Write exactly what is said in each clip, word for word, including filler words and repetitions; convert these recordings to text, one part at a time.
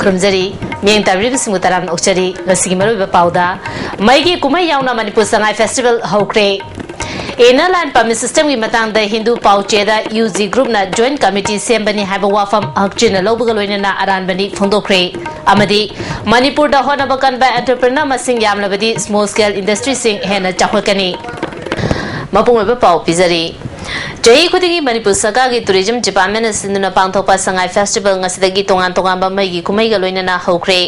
ꯈꯨꯔꯨꯝꯖꯔꯤ꯫ ꯃꯤꯠꯌꯦꯡ ꯇꯥꯕꯤꯔꯤꯕꯁꯤꯡꯕꯨ ꯇꯔꯥꯝꯅ ꯑꯣꯛꯆꯔꯤ꯫ ꯉꯁꯤꯒꯤ ꯃꯔꯨꯑꯣꯏꯕ ꯄꯥꯎꯗ, ꯃꯩꯒꯤ ꯀꯨꯝꯍꯩ ꯌꯥꯎꯅ ꯃꯅꯤꯄꯨꯔ ꯁꯉꯥꯏ ꯐꯦꯁꯇꯤꯚꯦꯜ ꯍꯧꯈ꯭ꯔꯦ꯫ Inner Line Permit Systemꯒꯤ ꯃꯇꯥꯡꯗ ꯍꯤꯟꯗꯨ ꯄꯥꯎꯆꯦꯗ ꯌꯨ ꯖꯤ ꯒ꯭ꯔꯨꯞꯅ ꯖꯣꯏꯟꯠ ꯀꯃꯤꯇꯤ ꯁꯦꯝꯕꯅꯤ ꯍꯥꯏꯕ ꯋꯥꯐꯝ ꯍꯛꯆꯤꯟꯅ ꯂꯧꯕꯒ ꯂꯣꯏꯅꯅ ꯑꯔꯥꯟꯕꯅꯤ ꯐꯣꯡꯗꯣꯛꯈ꯭ꯔꯦ꯫ ꯑꯃꯗꯤ ꯃꯅꯤꯄꯨꯔꯗ ꯍꯣꯠꯅꯕ ꯀꯟꯕ ꯑꯦꯟꯇꯔꯄ꯭ꯔꯦꯅꯔ ꯃꯁꯤꯡ ꯌꯥꯝꯂꯕꯗꯤ ꯁ꯭ꯃꯣꯜ ꯁ꯭ꯀꯦꯜ ꯏꯟꯗꯁꯇ꯭ꯔꯤꯁꯤꯡ ꯍꯦꯟꯅ ꯆꯥꯎꯈꯠꯀꯅꯤ꯫ ꯃꯄꯨꯡ ꯑꯣꯏꯕ ꯄꯥꯎ ꯄꯤꯖꯔꯤ꯫ ꯆꯍꯤ ꯈꯨꯗꯤꯡꯒꯤ ꯃꯅꯤꯄꯨꯔ ꯁꯔꯀꯥꯔꯒꯤ ꯇꯨꯔꯤꯖꯝ ꯗꯤꯄꯥꯔꯠꯃꯦꯟꯅ ꯁꯤꯟꯗꯨꯅ ꯄꯥꯡꯊꯣꯛꯄ ꯁꯉꯥꯏ ꯐꯦꯁꯇꯤꯚꯦꯜ ꯉꯁꯤꯗꯒꯤ ꯇꯣꯉꯥꯟ ꯇꯣꯉꯥꯟꯕ ꯃꯩꯒꯤ ꯀꯨꯝꯍꯩꯒ ꯂꯣꯏꯅꯅ ꯍꯧꯈ꯭ꯔꯦ꯫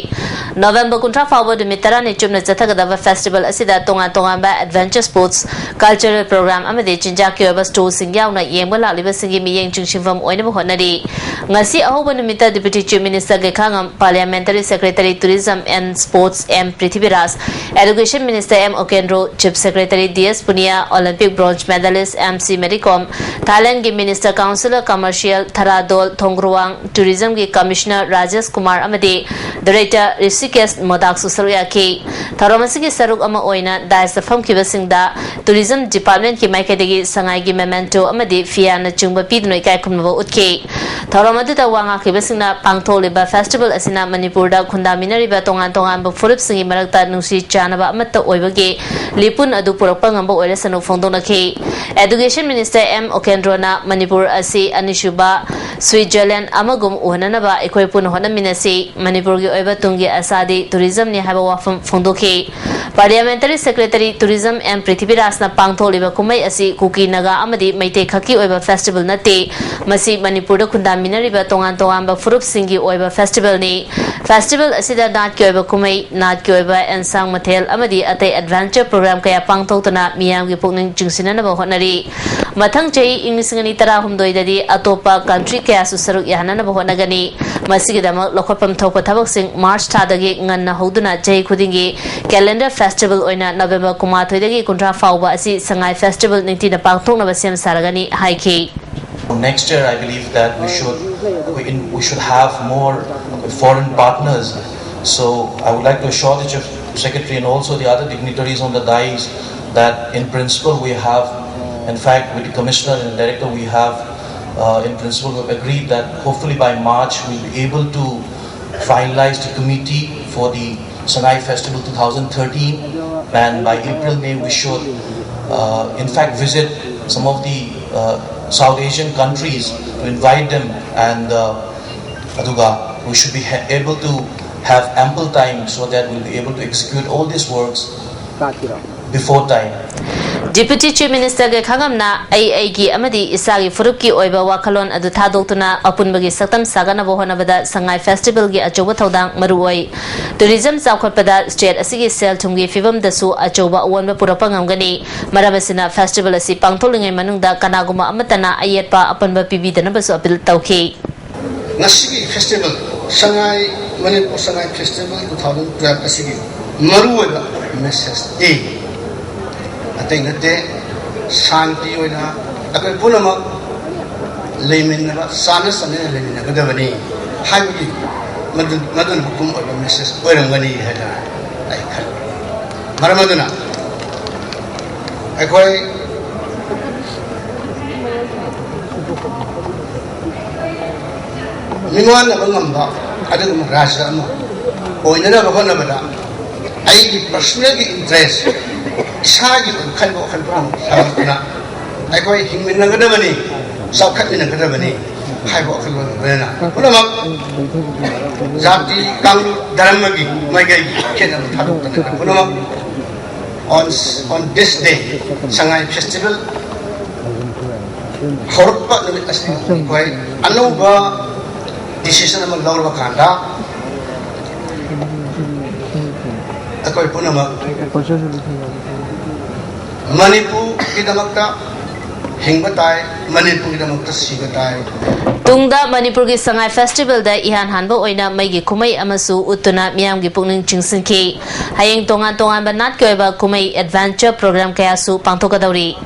ꯅꯣꯕꯦꯝꯕꯔ ꯀꯨꯟꯊ꯭ꯔꯥ ꯐꯥꯎꯕ ꯅꯨꯃꯤꯠ ꯇꯔꯥꯅꯤ ꯆꯨꯞꯅ ꯆꯠꯊꯒꯗꯕ ꯐꯦꯁꯇꯤꯚꯦꯜ ꯑꯁꯤꯗ ꯇꯣꯉꯥꯟ ꯇꯣꯉꯥꯟꯕ ꯑꯦꯗꯚꯦꯟꯆꯔ ꯁ꯭ꯄꯣꯔꯠꯁ, ꯀꯜꯆꯔꯦꯜ ꯄ꯭ꯔꯣꯒ꯭ꯔꯥꯝ ꯑꯃꯗꯤ ꯆꯤꯟꯖꯥꯛꯀꯤ ꯑꯣꯏꯕ ꯁ꯭ꯇꯣꯜꯁꯤꯡ ꯌꯥꯎꯅ ꯌꯦꯡꯕ ꯂꯥꯛꯂꯤꯕꯁꯤꯡꯒꯤ ꯃꯤꯠꯌꯦꯡ ꯆꯤꯡꯁꯤꯟꯐꯝ ꯑꯣꯏꯅꯕ ꯍꯣꯠꯅꯔꯤ꯫ ꯉꯁꯤ ꯑꯍꯧꯕ ꯅꯨꯃꯤꯠꯇ Deputy Chief Minister Gaikhangam, Parliamentary Secretary Tourism and Sports M Prithviraj, Education Minister M Okendro, Chief Secretary D S Puniya, Olympic bronze medalist M C Mary Kom, ꯊꯥꯏꯂꯦꯟꯗꯒꯤ Minister Councillor Commercial ꯊꯔꯥꯗꯣꯜ ꯊꯣꯡꯒ꯭ꯔꯨꯋꯥꯡ, Tourism ꯒꯤ Commissioner ꯔꯥꯖꯦꯁ ꯀꯨꯃꯥꯔ ꯑꯃꯗꯤ Director ꯔꯤꯁꯤꯀꯦꯁ ꯃꯣꯗꯥꯛꯁꯨ ꯁꯔꯨꯛ ꯌꯥꯈꯤ꯫ ꯊꯧꯔꯝ ꯑꯁꯤꯒꯤ ꯁꯔꯨꯛ ꯑꯃ ꯑꯣꯏꯅ ꯗꯥꯏꯁꯇ ꯐꯝꯈꯤꯕꯁꯤꯡꯗ Tourism Department ꯀꯤ ꯃꯥꯏꯀꯩꯗꯒꯤ ꯁꯉꯥꯏꯒꯤ memento ꯑꯃꯗꯤ ꯐꯤꯌꯥꯅꯆꯤꯡꯕ ꯄꯤꯗꯨꯅ ꯏꯀꯥꯏ ꯈꯨꯝꯅꯕ ꯎꯠꯈꯤ꯫ ꯊꯧꯔꯝ ꯑꯗꯨꯗ ꯋꯥ ꯉꯥꯛꯈꯤꯕꯁꯤꯡꯅ ꯄꯥꯡꯊꯣꯛꯂꯤꯕ ꯐꯦꯁꯇꯤꯚꯦꯜ ꯑꯁꯤꯅ ꯃꯅꯤꯄꯨꯔꯗ ꯈꯨꯟꯗꯥꯃꯤꯟꯅꯔꯤꯕ ꯇꯣꯉꯥꯟ ꯇꯣꯉꯥꯟꯕ ꯐꯨꯔꯨꯞꯁꯤꯡꯒꯤ ꯃꯔꯛꯇ ꯅꯨꯡꯁꯤ ꯆꯥꯟꯅꯕ ꯑꯃꯠꯇ ꯑꯣꯏꯕꯒꯤ ꯂꯤꯄꯨꯟ ꯑꯗꯨ ꯄꯨꯔꯛꯄ ꯉꯝꯕ ꯑꯣꯏꯔꯁꯅꯨ ꯐꯣꯡꯗꯣꯛꯅꯈꯤ꯫ Education Minister M ꯎꯀꯦꯟꯗ꯭ꯔꯣꯅ ꯃꯅꯤꯄꯨꯔ ꯑꯁꯤ ꯑꯅꯤꯁꯨꯕ ꯁ꯭ꯋꯤꯠꯖꯔꯂꯦꯟꯗ ꯑꯃꯒꯨꯝ ꯎꯍꯟꯅꯅꯕ ꯑꯩꯈꯣꯏ ꯄꯨꯟꯅ ꯍꯣꯠꯅꯃꯤꯟꯅꯁꯤ꯫ ꯃꯅꯤꯄꯨꯔꯒꯤ ꯑꯣꯏꯕ ꯇꯨꯡꯒꯤ ꯑꯁꯥꯗꯤ tourism ꯅꯤ ꯍꯥꯏꯕ ꯋꯥꯐꯝ ꯐꯣꯡꯗꯣꯛꯈꯤ꯫ Parliamentary Secretary Tourism M ꯄ꯭ꯔꯤꯊꯤꯕꯤꯔꯥꯖꯅ ꯄꯥꯡꯊꯣꯛꯂꯤꯕ ꯀꯨꯝꯍꯩ ꯑꯁꯤ ꯀꯨꯀꯤ, ꯅꯥꯒꯥ ꯑꯃꯗꯤ ꯃꯩꯇꯩ ꯈꯛꯀꯤ ꯑꯣꯏꯕ ꯐꯦꯁꯇꯤꯚꯦꯜ ꯅꯠꯇꯦ꯫ ꯃꯁꯤ ꯃꯅꯤꯄꯨꯔꯗ ꯈꯨꯟꯗꯥꯃꯤꯟꯅꯔꯤꯕ ꯇꯣꯉꯥꯟ ꯇꯣꯉꯥꯟꯕ ꯐꯨꯔꯨꯞꯁꯤꯡꯒꯤ ꯑꯣꯏꯕ ꯐꯦꯁꯇꯤꯚꯦꯜꯅꯤ꯫ ꯐꯦꯁꯇꯤꯚꯦꯜ ꯑꯁꯤꯗ ꯅꯥꯠꯀꯤ ꯑꯣꯏꯕ ꯀꯨꯝꯍꯩ, ꯅꯥꯠꯀꯤ ꯑꯣꯏꯕ ꯑꯦꯟꯁꯥꯡ ꯃꯊꯦꯜ ꯑꯃꯗꯤ ꯑꯇꯩ ꯑꯦꯗꯚꯦꯟꯆꯔ ꯄ꯭ꯔꯣꯒ꯭ꯔꯥꯝ ꯀꯌꯥ ꯄꯥꯡꯊꯣꯛꯇꯨꯅ ꯃꯤꯌꯥꯝꯒꯤ ꯄꯨꯛꯅꯤꯡ ꯆꯤꯡꯁꯤꯟꯅꯅꯕ ꯍꯣꯠꯅꯔꯤ꯫ ꯃꯊꯪ ꯆꯍꯤ ꯏꯪ ꯂꯤꯁꯤꯡ ꯑꯅꯤ ꯇꯔꯥꯍꯨꯝꯗꯣꯏꯗꯗꯤ ꯑꯇꯣꯞꯄ ꯀꯟꯇ꯭ꯔꯤ ꯀꯌꯥꯁꯨ ꯁꯔꯨꯛ ꯌꯥꯍꯟꯅꯅꯕ ꯍꯣꯠꯅꯒꯅꯤ꯫ ꯃꯁꯤꯒꯤꯗꯃꯛ ꯂꯧꯈꯠꯐꯝ ꯊꯣꯛꯄ ꯊꯕꯛꯁꯤꯡ ꯃꯥꯔꯆ ꯊꯥꯗꯒꯤ ꯉꯟꯅ ꯍꯧꯗꯨꯅ ꯆꯍꯤ ꯈꯨꯗꯤꯡꯒꯤ ꯀꯦꯂꯦꯟꯗꯔ ꯐꯦꯁꯇꯤꯚꯦꯜ ꯑꯣꯏꯅ ꯅꯕꯦꯝꯕꯔ ꯀꯨꯟꯃꯥꯊꯣꯏꯗꯒꯤ ꯀꯨꯟꯊ꯭ꯔꯥ ꯐꯥꯎꯕ ꯑꯁꯤ ꯁꯉꯥꯏ ꯐꯦꯁꯇꯤꯚꯦꯜ ꯅꯤꯡꯊꯤꯅ ꯄꯥꯡꯊꯣꯛꯅꯕ ꯁꯦꯝ ꯁꯥꯔꯒꯅꯤ ꯍꯥꯏꯈꯤ꯫ Next year, I believe that we should, we, in, we should have more foreign partners. So I would like to assure the Chief Secretary and also the other dignitaries on the dais that in principle we have, in fact, with the Commissioner and Director, we have, uh, in principle, we've agreed that hopefully by March we'll be able to finalized a committee for the Sangai Festival two thousand thirteen, and by April, May, we should, uh, in fact, visit some of the, uh, South Asian countries to invite them, and, uh, ꯑꯗꯨꯒ we should be ha- able to have ample time so that we'll be able to execute all these works before time. Deputy Chief Minister ꯒꯤ ꯈꯥꯉꯝꯅ ꯑꯩ ꯑꯩꯒꯤ ꯑꯃꯗꯤ ꯏꯁꯥꯒꯤ ꯐꯨꯔꯨꯞꯀꯤ ꯑꯣꯏꯕ ꯋꯥꯈꯜꯂꯣꯟ ꯑꯗꯨ ꯊꯥꯗꯣꯛꯇꯨꯅ ꯑꯄꯨꯟꯕꯒꯤ ꯁꯛꯇꯝ ꯁꯥꯒꯠꯅꯕ ꯍꯣꯠꯅꯕꯗ ꯁꯉꯥꯏ Festival ꯒꯤ ꯑꯆꯧꯕ ꯊꯧꯗꯥꯡ ꯃꯔꯨ ꯑꯣꯏ꯫ Tourism ꯆꯥꯎꯈꯠꯄꯗ state ꯑꯁꯤꯒꯤ ꯁꯦꯜ ꯊꯨꯝꯒꯤ ꯐꯤꯕꯝꯗꯁꯨ ꯑꯆꯧꯕ ꯑꯑꯣꯟꯕ ꯄꯨꯔꯛꯄ ꯉꯝꯒꯅꯤ꯫ ꯃꯔꯝ ꯑꯁꯤꯅ festival ꯑꯁꯤ ꯄꯥꯡꯊꯣꯛꯂꯤꯉꯩ ꯃꯅꯨꯡꯗ ꯀꯅꯥꯒꯨꯝꯕ ꯑꯃꯠꯇꯅ ꯑꯌꯦꯠꯄ ꯑꯄꯟꯕ ꯄꯤꯕꯤꯗꯅꯕꯁꯨ appeal ꯇꯧꯈꯤ꯫ ꯉꯁꯤꯒꯤ festival, ꯁꯉꯥꯏ, Manipur Sangai Festival two thousand twelve ꯑꯁꯤꯒꯤ ꯃꯔꯨꯑꯣꯏꯕ message ꯇꯤ ꯑꯇꯩ ꯅꯠꯇꯦ, ꯁꯥꯟꯇꯤ ꯑꯣꯏꯅ ꯑꯩꯈꯣꯏ ꯄꯨꯝꯅꯃꯛ ꯂꯩꯃꯤꯟꯅꯕ, ꯆꯥꯟꯅ ꯆꯥꯟꯅꯅ ꯂꯩꯃꯤꯟꯅꯒꯗꯕꯅꯤ ꯍꯥꯏꯕꯒꯤ ꯃꯗꯨ, ꯃꯗꯨꯅ ꯃꯄꯨꯝ ꯑꯣꯏꯕ message ꯑꯣꯏꯔꯝꯒꯅꯤ ꯍꯥꯏꯅ ꯑꯩ ꯈꯜꯂꯤ꯫ ꯃꯔꯝ ꯑꯗꯨꯅ ꯑꯩꯈꯣꯏ ꯃꯤꯃꯥꯟꯅꯕ ꯉꯝꯕ ꯑꯗꯨꯒꯨꯝꯕ ꯔꯥꯖ꯭ꯌ ꯑꯃ ꯑꯣꯏꯅꯅꯕ ꯍꯣꯠꯅꯕꯗ ꯑꯩꯒꯤ personal ꯒꯤ interest, ꯏꯁꯥꯒꯤ ꯑꯣꯏꯕ ꯈꯟꯕ ꯋꯥꯈꯜ ꯄꯨꯝꯅꯃꯛ ꯊꯥꯗꯣꯛꯇꯨꯅ ꯑꯩꯈꯣꯏ ꯍꯤꯡꯃꯤꯟꯅꯒꯗꯕꯅꯤ, ꯆꯥꯎꯈꯠꯃꯤꯟꯅꯒꯗꯕꯅꯤ ꯍꯥꯏꯕ ꯋꯥꯈꯜꯂꯣꯟ ꯂꯣꯏꯅꯅ ꯄꯨꯝꯅꯃꯛ ꯖꯥꯇꯤ, ꯀꯥꯡꯂꯨꯞ, ꯙꯔꯃꯒꯤ ꯃꯥꯏꯀꯩꯒꯤ ꯈꯦꯠꯅꯕ ꯊꯥꯗꯣꯛꯇꯅ ꯄꯨꯝꯅꯃꯛ on, on this day, Sangai Festival ꯍꯧꯔꯛꯄ ꯅꯨꯃꯤꯠ ꯑꯁꯤꯗ ꯑꯩꯈꯣꯏ ꯑꯅꯧꯕ decision ꯑꯃ ꯂꯧꯔꯕ ꯀꯥꯟꯗ ꯑꯩꯈꯣꯏ ꯄꯨꯝꯅꯃꯛ ꯃꯅꯤꯄꯨꯔꯒꯤꯗꯃꯛꯇ ꯍꯤꯡꯕ ꯇꯥꯏ, ꯃꯅꯤꯄꯨꯔꯒꯤꯗꯃꯛꯇ ꯁꯤꯕ ꯇꯥꯏ꯫ ꯇꯨꯡꯗ ꯃꯅꯤꯄꯨꯔꯒꯤ ꯁꯉꯥꯏ Festival ꯗ ꯏꯍꯥꯟ ꯍꯥꯟꯕ ꯑꯣꯏꯅ ꯃꯩꯒꯤ ꯀꯨꯝꯍꯩ ꯑꯃꯁꯨ ꯎꯠꯇꯨꯅ ꯃꯤꯌꯥꯝꯒꯤ ꯄꯨꯛꯅꯤꯡ ꯆꯤꯡꯁꯤꯟꯈꯤ꯫ ꯍꯌꯦꯡ ꯇꯣꯉꯥꯟ ꯇꯣꯉꯥꯟꯕ ꯅꯥꯠꯀꯤ ꯑꯣꯏꯕ ꯀꯨꯝꯍꯩ adventure program ꯀꯌꯥꯁꯨ ꯄꯥꯡꯊꯣꯛꯀꯗꯧꯔꯤ꯫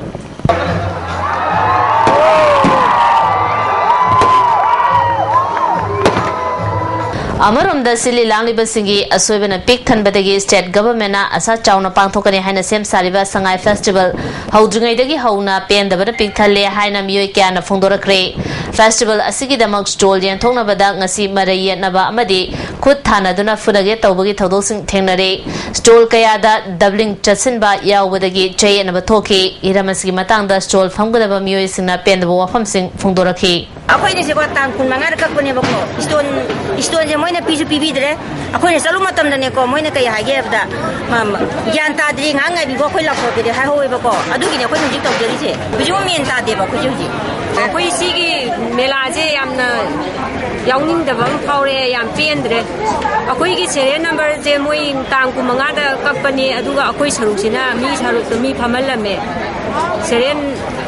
ꯑꯃꯔꯣꯝꯗ, ꯁꯤꯜꯂꯤ ꯂꯥꯡꯂꯤꯕꯁꯤꯡꯒꯤ ꯑꯁꯣꯏꯕꯅ ꯄꯤꯛ ꯊꯟꯕꯗꯒꯤ state government ꯅ ꯑꯁꯥ ꯆꯥꯎꯅ ꯄꯥꯡꯊꯣꯛꯀꯅꯤ ꯍꯥꯏꯅ ꯁꯦꯝ ꯁꯥꯔꯤꯕ ꯁꯉꯥꯏ festival ꯍꯧꯗ꯭ꯔꯤꯉꯩꯗꯒꯤ ꯍꯧꯅ ꯄꯦꯟꯗꯕꯅ ꯄꯤꯛ ꯊꯜꯂꯦ ꯍꯥꯏꯅ ꯃꯤꯑꯣꯏ ꯀꯌꯥꯅ ꯐꯣꯡꯗꯣꯔꯛꯈ꯭ꯔꯦ꯫ Festival ꯑꯁꯤꯒꯤꯗꯃꯛ stall ꯌꯦꯟꯊꯣꯛꯅꯕꯗ ꯉꯁꯤ ꯃꯔꯩ ꯌꯦꯠꯅꯕ ꯑꯃꯗꯤ ꯈꯨꯠ ꯊꯥꯅꯗꯨꯅ ꯐꯨꯅꯒꯦ ꯇꯧꯕꯒꯤ ꯊꯧꯗꯣꯛꯁꯤꯡ ꯊꯦꯡꯅꯔꯦ꯫ Stall ꯀꯌꯥꯗ doubling ꯆꯠꯁꯤꯟꯕ ꯌꯥꯎꯕꯗꯒꯤ ꯆꯌꯦꯠꯅꯕ ꯊꯣꯛꯈꯤ꯫ ꯍꯤꯔꯝ ꯑꯁꯤꯒꯤ ꯃꯇꯥꯡꯗ stall ꯐꯝꯒꯗꯕ ꯃꯤꯑꯣꯏꯁꯤꯡꯅ ꯄꯦꯟꯗꯕ ꯋꯥꯐꯝꯁꯤꯡ ꯐꯣꯡꯗꯣꯔꯛꯈꯤ꯫ ꯑꯩꯈꯣꯏꯅ ꯁꯤꯀꯣ ꯇꯥꯡ ꯀꯨꯟ ꯃꯉꯥꯗ ꯀꯛꯄꯅꯦꯕꯀꯣ꯫ Stall, stall ꯁꯦ ꯃꯣꯏꯅ ꯄꯤꯁꯨ ꯄꯤꯕꯤꯗ꯭ꯔꯦ꯫ ꯑꯩꯈꯣꯏꯅ ꯆꯠꯂꯨ ꯃꯇꯝꯗꯅꯦꯀꯣ, ꯃꯣꯏꯅ ꯀꯩ ꯍꯥꯏꯒꯦ ꯍꯥꯏꯕꯗ, "ꯃ-, ꯃ-, ꯒ꯭ꯌꯥꯟ ꯇꯥꯗ꯭ꯔꯤ, ꯉꯥꯏꯍꯥꯛ ꯉꯥꯏꯕꯤꯈꯣ, ꯑꯩꯈꯣꯏ ꯂꯥꯛꯊꯣꯛꯀꯦꯗꯤ" ꯍꯥꯏꯍꯧꯋꯦꯕꯀꯣ꯫ ꯑꯗꯨꯒꯤꯅꯦ ꯑꯩꯈꯣꯏꯅ ꯍꯧꯖꯤꯛ ꯇꯧꯖꯔꯤꯁꯦ꯫ ꯍꯧꯖꯤꯛ ꯑꯃꯨꯛ ꯃꯦꯟ ꯇꯥꯗꯦꯕ ꯑꯩꯈꯣꯏꯁꯦ ꯍꯧꯖꯤꯛ꯫ ꯑꯩꯈꯣꯏ ꯁꯤꯒꯤ ꯃꯦꯂꯥꯁꯦ ꯌꯥꯝꯅ ꯌꯥꯎꯅꯤꯡꯗꯕ ꯑꯃ ꯐꯥꯎꯔꯛꯑꯦ, ꯌꯥꯝ ꯄꯦꯟꯗ꯭ꯔꯦ꯫ ꯑꯩꯈꯣꯏꯒꯤ serial number ꯁꯦ ꯃꯣꯏ ꯇꯥꯡ ꯀꯨꯟ ꯃꯉꯥꯗ ꯀꯛꯄꯅꯦ, ꯑꯗꯨꯒ ꯑꯩꯈꯣꯏ ꯁꯔꯨꯛꯁꯤꯅ ꯃꯤ ꯁꯔꯨꯛꯇ ꯃꯤ ꯐꯝꯍꯜꯂꯝꯃꯦ꯫ Serial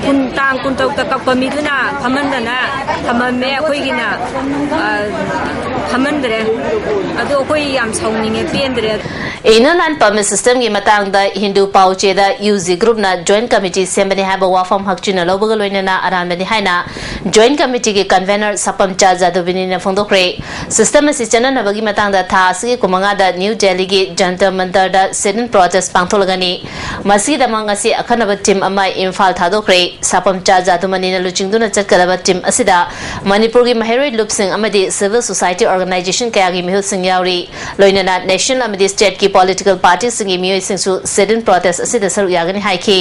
ꯀꯨꯟ, ꯇꯥꯡ ꯀꯨꯟꯇꯔꯨꯛꯇ ꯀꯛꯄ ꯃꯤꯗꯨꯅ ꯐꯝꯍꯟꯗꯅ ꯊꯝꯃꯝꯃꯦ, ꯑꯩꯈꯣꯏꯒꯤꯅ, ꯑ, ꯐꯝꯍꯟꯗ꯭ꯔꯦ꯫ ꯑꯗꯣ ꯑꯩꯈꯣꯏ ꯌꯥꯝ ꯁꯥꯎꯅꯤꯡꯉꯦ, ꯄꯦꯟꯗ꯭ꯔꯦ꯫ Inner Line Permit System ꯒꯤ ꯃꯇꯥꯡꯗ ꯍꯤꯟꯗꯨ ꯄꯥꯎꯆꯦꯗ U G group ꯅ joint committee ꯁꯦꯝꯕꯅꯤ ꯍꯥꯏꯕ ꯋꯥꯐꯝ ꯍꯛꯆꯤꯟꯅ ꯂꯧꯕꯒ ꯂꯣꯏꯅꯅ ꯑꯔꯥꯟꯕꯅꯤ ꯍꯥꯏꯅ joint committee ꯒꯤ convener ꯁꯄꯝꯆꯥ ꯖꯥꯗꯨꯕꯤꯅꯤꯅ ꯐꯣꯡꯗꯣꯛꯈ꯭ꯔꯦ꯫ System ꯑꯁꯤ ꯆꯠꯅꯅꯕꯒꯤ ꯃꯇꯥꯡꯗ ꯊꯥ ꯑꯁꯤꯒꯤ ꯀꯨꯟꯃꯉꯥꯗ New Delhi ꯒꯤ ꯖꯟꯇꯔ ꯃꯟꯇꯔꯗ sit-in protest ꯄꯥꯡꯊꯣꯛꯂꯒꯅꯤ꯫ ꯃꯁꯤꯒꯤꯗꯃꯛ ꯉꯁꯤ ꯑꯈꯟꯅꯕ team ꯑꯃ ꯏꯝꯐꯥꯜ ꯊꯥꯗꯣꯛꯈ꯭ꯔꯦ꯫ ꯁꯄꯝꯆꯥ ꯖꯥꯗꯨꯃꯅꯤꯅ ꯂꯨꯆꯤꯡꯗꯨꯅ ꯆꯠꯀꯗꯕ team ꯑꯁꯤꯗ ꯃꯅꯤꯄꯨꯔꯒꯤ ꯃꯍꯩꯔꯣꯏ ꯂꯨꯞꯁꯤꯡ ꯑꯃꯗꯤ civil society organization ꯀꯌꯥꯒꯤ ꯃꯤꯍꯨꯠꯁꯤꯡ ꯌꯥꯎꯔꯤ꯫ ꯂꯣꯏꯅꯅ national ꯑꯃꯗꯤ state ꯀꯤ political party ꯁꯤꯡꯒꯤ ꯃꯤꯑꯣꯏꯁꯤꯡꯁꯨ sit-in protest ꯑꯁꯤꯗ ꯁꯔꯨꯛ ꯌꯥꯒꯅꯤ ꯍꯥꯏꯈꯤ꯫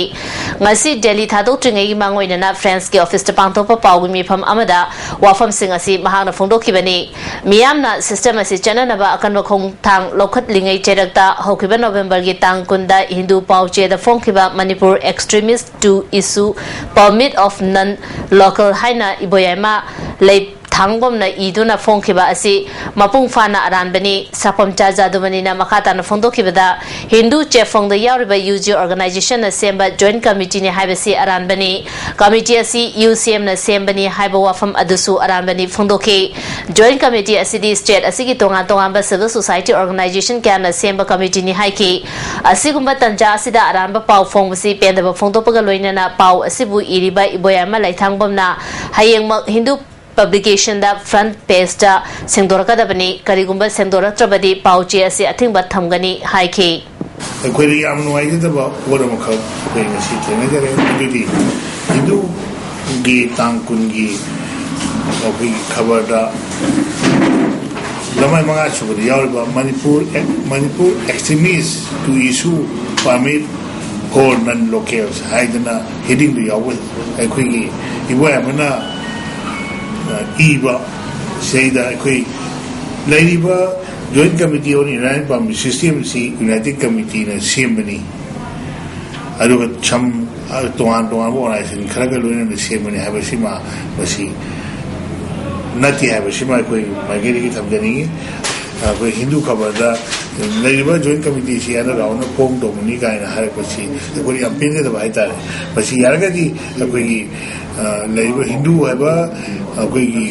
ꯉꯁꯤ ꯗꯦꯜꯂꯤ ꯊꯥꯗꯣꯛꯇ꯭ꯔꯤꯉꯩꯒꯤ ꯃꯥꯡꯑꯣꯏꯅꯅ France ꯀꯤ office ꯇ ꯄꯥꯡꯊꯣꯛꯄ ꯄꯥꯎꯒꯤ ꯃꯤꯐꯝ ꯑꯃꯗ ꯋꯥꯐꯝꯁꯤꯡ ꯑꯁꯤ ꯃꯍꯥꯛꯅ ꯐꯣꯡꯗꯣꯛꯈꯤꯕꯅꯤ꯫ ꯃꯤꯌꯥꯝꯅ system ꯑꯁꯤ ꯆꯠꯅꯅꯕ ꯑꯀꯟꯕ ꯈꯣꯡꯊꯥꯡ ꯂꯧꯈꯠꯂꯤꯉꯩ ꯆꯩꯔꯛꯇ ꯍꯧꯈꯤꯕ November ꯒꯤ ꯇꯥꯡ ꯀꯨꯟꯗ ꯍꯤꯟꯗꯨ ꯄꯥꯎꯆꯦꯗ ꯐꯣꯡꯈꯤꯕ Manipur extremist to issue permit of non-local ꯍꯥꯏꯅ ꯏꯕꯣꯌꯥꯏꯃ ꯂꯩ ꯊꯥꯡꯕꯝꯅ ꯏꯗꯨꯅ ꯐꯣꯡꯈꯤꯕ ꯑꯁꯤ ꯃꯄꯨꯡ ꯐꯥꯅ ꯑꯔꯥꯟꯕꯅꯤ꯫ ꯁꯥꯄꯝꯆꯥ ꯖꯥꯗꯨꯃꯅꯤꯅ ꯃꯈꯥ ꯇꯥꯅ ꯐꯣꯡꯗꯣꯛꯈꯤꯕꯗ, ꯍꯤꯟꯗꯨ ꯆꯦꯐꯣꯡꯗ ꯌꯥꯎꯔꯤꯕ U G organization ꯅ ꯁꯦꯝꯕ joint committee ꯅꯤ ꯍꯥꯏꯕꯁꯤ ꯑꯔꯥꯟꯕꯅꯤ꯫ Committee ꯑꯁꯤ U C M ꯅ ꯁꯦꯝꯕꯅꯤ ꯍꯥꯏꯕ ꯋꯥꯐꯝ ꯑꯗꯨꯁꯨ ꯑꯔꯥꯟꯕꯅꯤ ꯐꯣꯡꯗꯣꯛꯈꯤ꯫ Joint committee ꯑꯁꯤꯗꯤ state ꯑꯁꯤꯒꯤ ꯇꯣꯉꯥꯟ ꯇꯣꯉꯥꯟꯕ civil society organization ꯀꯌꯥꯅ ꯁꯦꯝꯕ committee ꯅꯤ ꯍꯥꯏꯈꯤ꯫ ꯑꯁꯤꯒꯨꯝꯕ ꯇꯟꯖꯥ ꯑꯁꯤꯗ ꯑꯔꯥꯟꯕ ꯄꯥꯎ ꯐꯣꯡꯕꯁꯤ ꯄꯦꯟꯗꯕ ꯐꯣꯡꯗꯣꯛꯄꯒ ꯂꯣꯏꯅꯅ ꯄꯥꯎ ꯑꯁꯤꯕꯨ ꯏꯔꯤꯕ ꯏꯕꯣꯌꯥꯏꯃ ꯂꯩꯊꯥꯡꯕꯝꯅ ꯍꯌꯦꯡꯃꯛ ꯍꯤꯟꯗꯨ ꯄꯕ꯭ꯂꯤꯀꯦꯁꯟꯗ ꯐ꯭ꯔꯟꯠ ꯄꯦꯖꯇ ꯁꯦꯡꯗꯣꯔꯛꯀꯗꯕꯅꯤ꯫ ꯀꯔꯤꯒꯨꯝꯕ ꯁꯦꯡꯗꯣꯔꯛꯇ꯭ꯔꯕꯗꯤ ꯄꯥꯎ ꯆꯦ ꯑꯁꯤ ꯑꯊꯤꯡꯕ ꯊꯝꯒꯅꯤ ꯍꯥꯏꯈꯤ꯫ ꯑꯩꯈꯣꯏꯗ ꯌꯥꯝ ꯅꯨꯡꯉꯥꯏꯖꯗꯕ ꯄꯣꯠ ꯑꯃꯈꯛ ꯑꯩꯈꯣꯏ ꯉꯁꯤ ꯊꯦꯡꯅꯖꯔꯦ꯫ ꯃꯗꯨꯗꯤ ꯍꯤꯟꯗꯨꯒꯤ ꯇꯥꯡ ꯀꯨꯟꯒꯤ ꯑꯩꯈꯣꯏꯒꯤ ꯈꯕꯔꯗ ꯂꯃꯥꯏ ꯃꯉꯥ ꯁꯨꯕꯗ ꯌꯥꯎꯔꯤꯕ Manipur Manipur extremist to issue permit for non locals ꯍꯥꯏꯗꯅ ꯍꯦꯗꯤꯡꯗꯨ ꯌꯥꯎꯕ ꯑꯩꯈꯣꯏꯒꯤ ꯏꯕꯣꯌꯥꯏꯃꯅ ꯏꯕ ꯁꯤꯗꯩꯗ ꯑꯩꯈꯣꯏ ꯂꯩꯔꯤꯕ Joint Committee on Iran Permit System ꯁꯤ United Committee ꯅ ꯁꯦꯝꯕꯅꯤ꯫ ꯑꯗꯨꯒ ꯁꯝ ꯇꯣꯉꯥꯟ ꯇꯣꯉꯥꯟꯕ organization ꯈꯔꯒ ꯂꯣꯏꯅꯅ ꯁꯦꯝꯕꯅꯤ ꯍꯥꯏꯕꯁꯤꯃ ꯃꯁꯤ ꯅꯠꯇꯦ ꯍꯥꯏꯕꯁꯤꯃ ꯑꯩꯈꯣꯏ ꯃꯥꯏꯀꯩꯗꯒꯤ ꯊꯝꯖꯅꯤꯡꯉꯤ꯫ ꯑꯩꯈꯣꯏ ꯍꯤꯟꯗꯨ ꯈꯕꯔꯗ ꯂꯩꯔꯤꯕ Joint Committee ꯁꯤ ꯑꯅ ꯔꯥꯎꯟꯅ form ꯇꯧꯕꯅꯤ ꯀꯥꯏꯅ ꯍꯥꯏꯔꯛꯄꯁꯤ ꯑꯩꯈꯣꯏꯅ ꯌꯥꯝ ꯄꯦꯟꯖꯗꯕ ꯍꯥꯏꯇꯥꯔꯦ꯫ ꯃꯁꯤ ꯌꯥꯔꯒꯗꯤ ꯑꯩꯈꯣꯏꯒꯤ ꯂꯩꯔꯤꯕ ꯍꯤꯟꯗꯨ ꯍꯥꯏꯕ ꯑꯩꯈꯣꯏꯒꯤ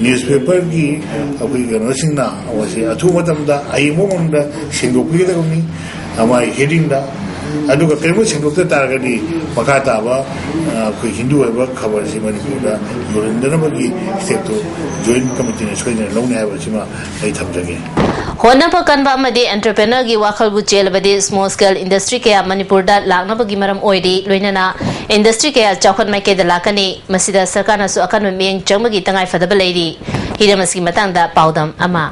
newspaper ꯒꯤ ꯑꯩꯈꯣꯏꯒꯤ ꯀꯩꯅꯣꯁꯤꯡꯅ ꯃꯁꯤ ꯑꯊꯨꯕ ꯃꯇꯝꯗ ꯑꯌꯦꯡꯕ ꯃꯑꯣꯡꯗ ꯁꯦꯡꯗꯣꯛꯄꯤꯒꯗꯕꯅꯤ꯫ ꯃꯥꯒꯤ ꯍꯦꯗꯤꯡꯗ ꯑꯗꯨꯒ ꯀꯔꯤꯒꯨꯝꯕ ꯁꯦꯡꯗꯣꯛꯇ ꯇꯥꯔꯒꯗꯤ ꯃꯈꯥ ꯇꯥꯕ ꯑꯩꯈꯣꯏ ꯍꯤꯟꯗꯨ ꯍꯥꯏꯕ ꯈꯕꯔꯁꯤ ꯃꯅꯤꯄꯨꯔꯗ ꯌꯣꯜꯍꯟꯗꯅꯕꯒꯤ step ꯇꯨ Joint Committee ꯅ ꯁꯣꯏꯗꯅ ꯂꯧꯅꯤ ꯍꯥꯏꯕꯁꯤꯃ ꯑꯩ ꯊꯝꯖꯒꯦ꯫ ꯍꯣꯠꯅꯕ ꯀꯟꯕ ꯑꯃꯗꯤ entrepreneur ꯒꯤ ꯋꯥꯈꯜꯕꯨ ꯆꯦꯜꯂꯕꯗꯤ small scale industry ꯀꯌꯥ ꯃꯅꯤꯄꯨꯔꯗ ꯂꯥꯛꯅꯕꯒꯤ ꯃꯔꯝ ꯑꯣꯏꯔꯤ꯫ ꯂꯣꯏꯅꯅ industry ꯀꯌꯥ ꯆꯥꯎꯈꯠ ꯃꯥꯏꯀꯩꯗ ꯂꯥꯛꯀꯅꯤ꯫ ꯃꯁꯤꯗ ꯁꯔꯀꯥꯔꯅꯁꯨ ꯑꯀꯟꯕ ꯃꯤꯠꯌꯦꯡ ꯆꯪꯕꯒꯤ ꯇꯉꯥꯏꯐꯗꯕ ꯂꯩꯔꯤ꯫ ꯍꯤꯔꯝ ꯑꯁꯤꯒꯤ ꯃꯇꯥꯡꯗ ꯄꯥꯎꯗꯝ ꯑꯃ꯫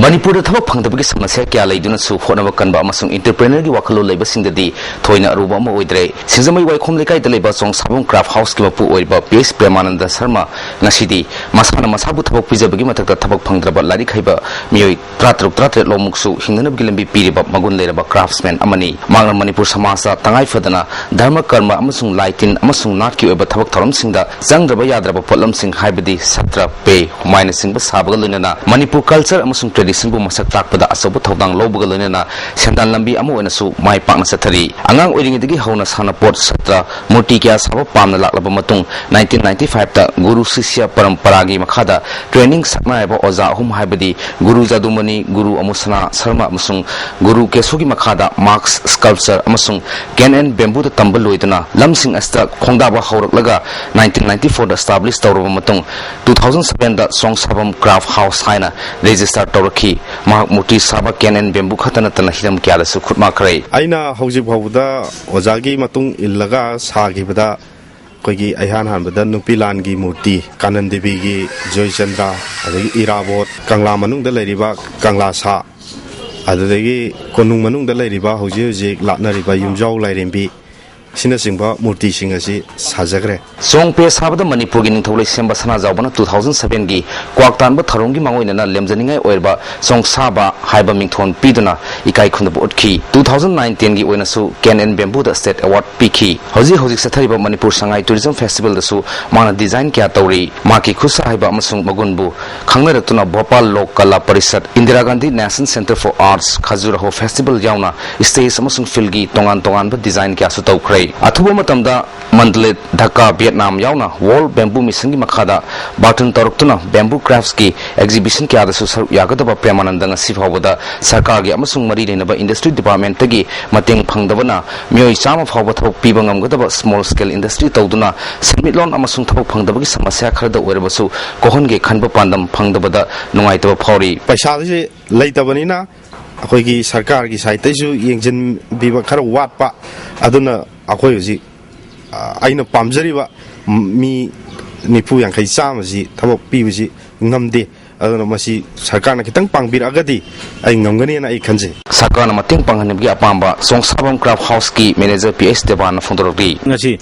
ꯃꯅꯤꯄꯨꯔꯗ ꯊꯕꯛ ꯐꯪꯗꯕꯒꯤ ꯁꯃꯁ꯭ꯌꯥ ꯀꯌꯥ ꯂꯩꯗꯨꯅꯁꯨ ꯍꯣꯠꯅꯕ ꯀꯟꯕ ꯑꯃꯁꯨꯡ entrepreneur ꯒꯤ ꯋꯥꯈꯜꯂꯣꯟ ꯂꯩꯕꯁꯤꯡꯗꯗꯤ ꯊꯣꯏꯅ ꯑꯔꯨꯕ ꯑꯃ ꯑꯣꯏꯗ꯭ꯔꯦ꯫ ꯁꯤꯡꯖꯃꯩ ꯋꯥꯏꯈꯣꯝ ꯂꯩꯀꯥꯏꯗ ꯂꯩꯕ ꯆꯣꯡꯁꯥꯕꯝ craft house ꯀꯤ ꯃꯄꯨ ꯑꯣꯏꯔꯤꯕ ꯄꯤ ꯑꯦꯁ ꯄ꯭ꯔꯦꯃꯥꯅꯟꯗ ꯁꯔꯃ ꯉꯁꯤꯗꯤ ꯃꯁꯥꯅ ꯃꯁꯥꯕꯨ ꯊꯕꯛ ꯄꯤꯖꯕꯒꯤ ꯃꯊꯛꯇ ꯊꯕꯛ ꯐꯪꯗ꯭ꯔꯕ ꯂꯥꯏꯔꯤꯛ ꯍꯩꯕ ꯃꯤꯑꯣꯏ ꯇꯔꯥꯇꯔꯨꯛ ꯇꯔꯥꯇꯔꯦꯠ ꯂꯣꯝꯃꯨꯛꯁꯨ ꯍꯤꯡꯅꯅꯕꯒꯤ ꯂꯝꯕꯤ ꯄꯤꯔꯤꯕ ꯃꯒꯨꯟ ꯂꯩꯔꯕ craftsman ꯑꯃꯅꯤ꯫ ꯃꯍꯥꯛꯅ ꯃꯅꯤꯄꯨꯔ ꯁꯃꯥꯖꯇ ꯇꯉꯥꯏ ꯐꯗꯅ ꯙꯔꯃ ꯀꯔꯃ ꯑꯃꯁꯨꯡ ꯂꯥꯏ ꯇꯤꯟ ꯑꯃꯁꯨꯡ ꯅꯥꯠꯀꯤ ꯑꯣꯏꯕ ꯊꯕꯛ ꯊꯧꯔꯝꯁꯤꯡꯗ ꯆꯪꯗ꯭ꯔꯕ ꯌꯥꯗ꯭ꯔꯕ ꯄꯣꯠꯂꯝꯁꯤꯡ ꯍꯥꯏꯕꯗꯤ ꯁꯇ꯭ꯔ, ꯄꯦ, ꯍꯨꯃꯥꯏꯅꯆꯤꯡꯕ ꯁꯥꯕꯒ ꯂꯣꯏꯅꯅ ꯃꯅꯤꯄꯨꯔ culture ꯑꯃꯁꯨꯡ ꯇ꯭ꯔꯦꯗꯤꯁꯟꯕꯨ ꯃꯁꯛ ꯇꯥꯛꯄꯗ ꯑꯆꯧꯕ ꯊꯧꯗꯥꯡ ꯂꯧꯕꯒ ꯂꯣꯏꯅꯅ ꯁꯦꯟꯗꯥꯟ ꯂꯝꯕꯤ ꯑꯃ ꯑꯣꯏꯅꯁꯨ ꯃꯥꯏ ꯄꯥꯛꯅ ꯆꯠꯊꯔꯤ꯫ ꯑꯉꯥꯡ ꯑꯣꯏꯔꯤꯉꯩꯗꯒꯤ ꯍꯧꯅ ꯁꯥꯟꯅꯄꯣꯠ ꯁꯥꯇ꯭ꯔ ꯃꯨꯔꯇꯤ ꯀꯌꯥ ꯁꯥꯕ ꯄꯥꯝꯅ ꯂꯥꯛꯂꯕ ꯃꯇꯨꯡ, nineteen ninety five ꯇ ꯒꯨꯔꯨ ꯁꯤꯁ꯭ꯌ ꯄꯔꯝꯄꯔꯥꯒꯤ ꯃꯈꯥꯗ ꯇ꯭ꯔꯦꯅꯤꯡ ꯁꯛꯅꯥꯏꯔꯕ ꯑꯣꯖꯥ ꯑꯍꯨꯝ, ꯍꯥꯏꯕꯗꯤ ꯒꯨꯔꯨ ꯖꯥꯗꯨꯃꯅꯤ, ꯒꯨꯔꯨ ꯑꯃꯨꯁꯅꯥ ꯁꯔꯃ ꯑꯃꯁꯨꯡ ꯒꯨꯔꯨ ꯀꯦꯁꯣꯒꯤ ꯃꯈꯥꯗ ꯃꯥꯁꯛ ꯁ꯭ꯀꯜꯞꯆꯔ ꯑꯃꯁꯨꯡ ꯀꯦꯟ ꯑꯦꯟ ꯕꯦꯝꯕꯨꯗ ꯇꯝꯕ ꯂꯣꯏꯗꯨꯅ ꯂꯝꯁꯤꯡ ꯑꯁꯤꯗ ꯈꯣꯡꯗꯥꯕ ꯍꯧꯔꯛꯂꯒ nineteen ninety four ꯗ establish ꯇꯧꯔꯕ ꯃꯇꯨꯡ, two thousand seven ꯗ ꯆꯣꯡꯁꯥꯕꯝ ꯀ꯭ꯔꯥꯐ ꯍꯥꯎꯁ ꯍꯥꯏꯅ register ꯇꯧꯔꯛꯈꯤ꯫ ꯃꯍꯥꯛ ꯃꯨꯔꯇꯤ ꯁꯥꯕ ꯀꯦꯟ ꯑꯦꯟ ꯕꯦꯝꯕꯨ ꯈꯛꯇ ꯅꯠꯇꯅ ꯍꯤꯔꯝ ꯀꯌꯥꯗꯁꯨ ꯈꯨꯠ ꯃꯥꯈ꯭ꯔꯦ꯫ ꯑꯩꯅ ꯍꯧꯖꯤꯛ ꯐꯥꯎꯕꯗ ꯑꯣꯖꯥꯒꯤ ꯃꯇꯨꯡ ꯏꯜꯂꯒ ꯁꯥꯈꯤꯕꯗ ꯑꯩꯈꯣꯏꯒꯤ ꯏꯍꯥꯟ ꯍꯥꯟꯕꯗ ꯅꯨꯄꯤ ꯂꯥꯟꯒꯤ ꯃꯨꯔꯇꯤ, ꯀꯥꯅꯟ ꯗꯦꯕꯤꯒꯤ ꯖꯣꯏꯆꯟꯗ꯭ꯔ, ꯑꯗꯒꯤ ꯏꯔꯥꯕꯣꯠ, ꯀꯪꯂꯥ ꯃꯅꯨꯡꯗ ꯂꯩꯔꯤꯕ ꯀꯪꯂꯥ ꯁꯥ, ꯑꯗꯨꯗꯒꯤ ꯀꯣꯅꯨꯡ ꯃꯅꯨꯡꯗ ꯂꯩꯔꯤꯕ ꯍꯧꯖꯤꯛ ꯍꯧꯖꯤꯛ ꯂꯥꯠꯅꯔꯤꯕ ꯌꯨꯝꯖꯥꯎ ꯂꯥꯏꯔꯦꯝꯕꯤ ꯑꯁꯤꯅꯆꯤꯡꯕ ꯃꯨꯔꯇꯤꯁꯤꯡ ꯑꯁꯤ ꯁꯥꯖꯈ꯭ꯔꯦ꯫ ꯆꯣꯡꯄꯦ ꯁꯥꯕꯗ ꯃꯅꯤꯄꯨꯔꯒꯤ ꯅꯤꯡꯊꯧ ꯂꯩꯁꯦꯝꯕ ꯁꯅꯥꯖꯥꯎꯕꯅ two thousand seven ꯒꯤ ꯀ꯭ꯋꯥꯛ ꯇꯥꯟꯕ ꯊꯧꯔꯝꯒꯤ ꯃꯥꯡꯑꯣꯏꯅꯅ ꯂꯦꯝꯖꯅꯤꯡꯉꯥꯏ ꯑꯣꯏꯔꯕ ꯆꯣꯡꯁꯥꯕ ꯍꯥꯏꯕ ꯃꯤꯡꯊꯣꯟ ꯄꯤꯗꯨꯅ ꯏꯀꯥꯏ ꯈꯨꯝꯅꯕ ꯎꯠꯈꯤ꯫ Two thousand nine ten ꯒꯤ ꯑꯣꯏꯅꯁꯨ ꯀꯦꯟ ꯑꯦꯟ ꯕꯦꯝꯕꯨꯗ state award ꯄꯤꯈꯤ꯫ ꯍꯧꯖꯤꯛ ꯍꯧꯖꯤꯛ ꯆꯠꯊꯔꯤꯕ ꯃꯅꯤꯄꯨꯔ ꯁꯉꯥꯏ Tourism Festival ꯗꯁꯨ ꯃꯥꯅ design ꯀꯌꯥ ꯇꯧꯔꯤ꯫ ꯃꯍꯥꯛꯀꯤ ꯈꯨꯠꯁꯥ ꯍꯩꯕ ꯑꯃꯁꯨꯡ ꯃꯒꯨꯟꯕꯨ ꯈꯪꯅꯔꯛꯇꯨꯅ ꯚꯣꯄꯥꯜ ꯂꯣꯛ ꯀꯂꯥ parishad, Indira Gandhi National Centre for Arts, Khajuraho festival ꯌꯥꯎꯅ stage ꯑꯃꯁꯨꯡ field ꯒꯤ ꯇꯣꯉꯥꯟ ꯇꯣꯉꯥꯟꯕ design ꯀꯌꯥꯁꯨ ꯇꯧꯈ꯭ꯔꯦ꯫ ꯑꯊꯨꯕ ꯃꯇꯝꯗ ꯃꯟꯗꯂꯦ, ꯙꯥꯀꯥ, ꯚꯤꯌꯦꯠꯅꯥꯝ ꯌꯥꯎꯅ World Bamboo Mission ꯒꯤ ꯃꯈꯥꯗ ꯕꯥꯔꯇꯟ ꯇꯧꯔꯛꯇꯨꯅ bamboo crafts ꯀꯤ exhibition ꯀꯌꯥꯗꯁꯨ ꯁꯔꯨꯛ ꯌꯥꯒꯗꯕ ꯄ꯭ꯔꯦꯃꯥꯅꯟꯗ ꯉꯁꯤ ꯐꯥꯎꯕꯗ ꯁꯔꯀꯥꯔꯒꯤ ꯑꯃꯁꯨꯡ ꯃꯔꯤ ꯂꯩꯅꯕ industry department ꯇꯒꯤ ꯃꯇꯦꯡ ꯐꯪꯗꯕꯅ ꯃꯤꯑꯣꯏ ꯆꯥꯝꯃ ꯐꯥꯎꯕ ꯊꯕꯛ ꯄꯤꯕ ꯉꯝꯒꯗꯕ small scale industry ꯇꯧꯗꯨꯅ ꯁꯦꯟꯃꯤꯠꯂꯣꯟ ꯑꯃꯁꯨꯡ ꯊꯕꯛ ꯐꯪꯗꯕꯒꯤ ꯁꯃꯁ꯭ꯌꯥ ꯈꯔꯗ ꯑꯣꯏꯔꯕꯁꯨ ꯀꯣꯛꯍꯟꯒꯦ ꯈꯟꯕ ꯄꯥꯟꯗꯝ ꯐꯪꯗꯕꯗ ꯅꯨꯡꯉꯥꯏꯇꯕ ꯐꯥꯎꯔꯤ꯫ ꯄꯩꯁꯥꯁꯦ ꯂꯩꯇꯕꯅꯤꯅ ꯑꯩꯈꯣꯏꯒꯤ ꯁꯔꯀꯥꯔꯒꯤ side ꯇꯩꯁꯨ ꯌꯦꯡꯁꯤꯟꯕꯤꯕ ꯈꯔ ꯋꯥꯠꯄ, ꯑꯗꯨꯅ ꯑꯩꯈꯣꯏ ꯍꯧꯖꯤꯛ, ꯑ, ꯑꯩꯅ ꯄꯥꯝꯖꯔꯤꯕ ꯃꯤ ꯅꯤꯐꯨ, ꯌꯥꯡꯈꯩ, ꯆꯥꯝꯃꯁꯤ ꯊꯕꯛ ꯄꯤꯕꯁꯤ ꯉꯝꯗꯦ꯫ ꯑꯗꯨꯅ ꯃꯁꯤ ꯁꯔꯀꯥꯔꯅ ꯈꯤꯇꯪ ꯄꯥꯡꯕꯤꯔꯛꯑꯒꯗꯤ ꯑꯩ ꯉꯝꯒꯅꯤꯅ ꯑꯩ ꯈꯟꯖꯩ꯫ ꯁꯔꯀꯥꯔꯅ ꯃꯇꯦꯡ ꯄꯥꯡꯍꯟꯅꯕꯒꯤ ꯑꯄꯥꯝꯕ ꯆꯣꯡꯁꯥꯕꯝ Craft House ꯀꯤ manager ꯄꯤ ꯑꯩꯆ ꯗꯦꯕꯥꯟꯅ ꯐꯣꯡꯗꯣꯔꯛꯂꯤ꯫ ꯉꯁꯤ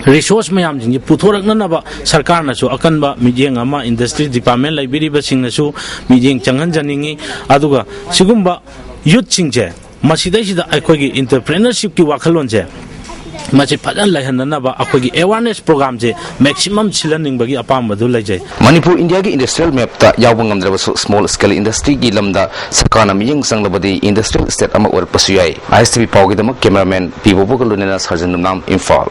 resource ꯃꯌꯥꯝꯁꯤꯡꯁꯤ ꯄꯨꯊꯣꯔꯛꯅꯅꯕ ꯁꯔꯀꯥꯔꯅꯁꯨ ꯑꯀꯟꯕ ꯃꯤꯠꯌꯦꯡ ꯑꯃ, industry department ꯂꯩꯕꯤꯔꯤꯕꯁꯤꯡꯅꯁꯨ ꯃꯤꯠꯌꯦꯡ ꯆꯪꯍꯟꯖꯅꯤꯡꯏ꯫ ꯑꯗꯨꯒ ꯁꯤꯒꯨꯝꯕ youth ꯁꯤꯡꯁꯦ ꯃꯁꯤꯗꯩꯁꯤꯗ ꯑꯩꯈꯣꯏꯒꯤ entrepreneurship ꯀꯤ ꯋꯥꯈꯜꯂꯣꯟꯁꯦ ꯃꯁꯤ ꯐꯖꯅ ꯂꯩꯍꯟꯅꯅꯕ ꯑꯩꯈꯣꯏꯒꯤ ꯑꯦꯋꯥꯔꯅꯦꯁ ꯄ꯭ꯔꯣꯒ꯭ꯔꯥꯝꯁꯦ ꯃꯦꯛꯁꯤꯃꯝ ꯁꯤꯜꯍꯟꯅꯤꯡꯕꯒꯤ ꯑꯄꯥꯝꯕꯗꯨ ꯂꯩꯖꯩ꯫ ꯃꯅꯤꯄꯨꯔ ꯏꯟꯗꯤꯌꯥꯒꯤ ꯏꯟꯗꯁꯇ꯭ꯔꯤꯌꯦꯜ ꯃꯦꯞꯇ ꯌꯥꯎꯕ ꯉꯝꯗ꯭ꯔꯕꯁꯨ, ꯁ꯭ꯃꯣꯜ ꯁ꯭ꯀꯦꯜ ꯏꯟꯗꯁꯇ꯭ꯔꯤꯒꯤ ꯂꯝꯗ ꯁꯔꯀꯥꯔꯅ ꯃꯤꯠꯌꯦꯡ ꯆꯪꯂꯕꯗꯤ ꯏꯟꯗꯁꯇ꯭ꯔꯤꯌꯦꯜ ꯁ꯭ꯇꯦꯠ ꯑꯃ ꯑꯣꯏꯔꯛꯄꯁꯨ ꯌꯥꯏ꯫ ꯑꯥꯏ ꯑꯦꯁ ꯇꯤ ꯚꯤ ꯄꯥꯎꯒꯤꯗꯃꯛ ꯀꯦꯃꯦꯔꯥꯃꯦꯟ ꯄꯤ ꯕꯣꯕꯣꯒ ꯂꯣꯏꯅꯅ ꯁꯔꯖꯟ ꯅꯨꯝꯅꯥꯝ, ꯏꯝꯐꯥꯜ꯫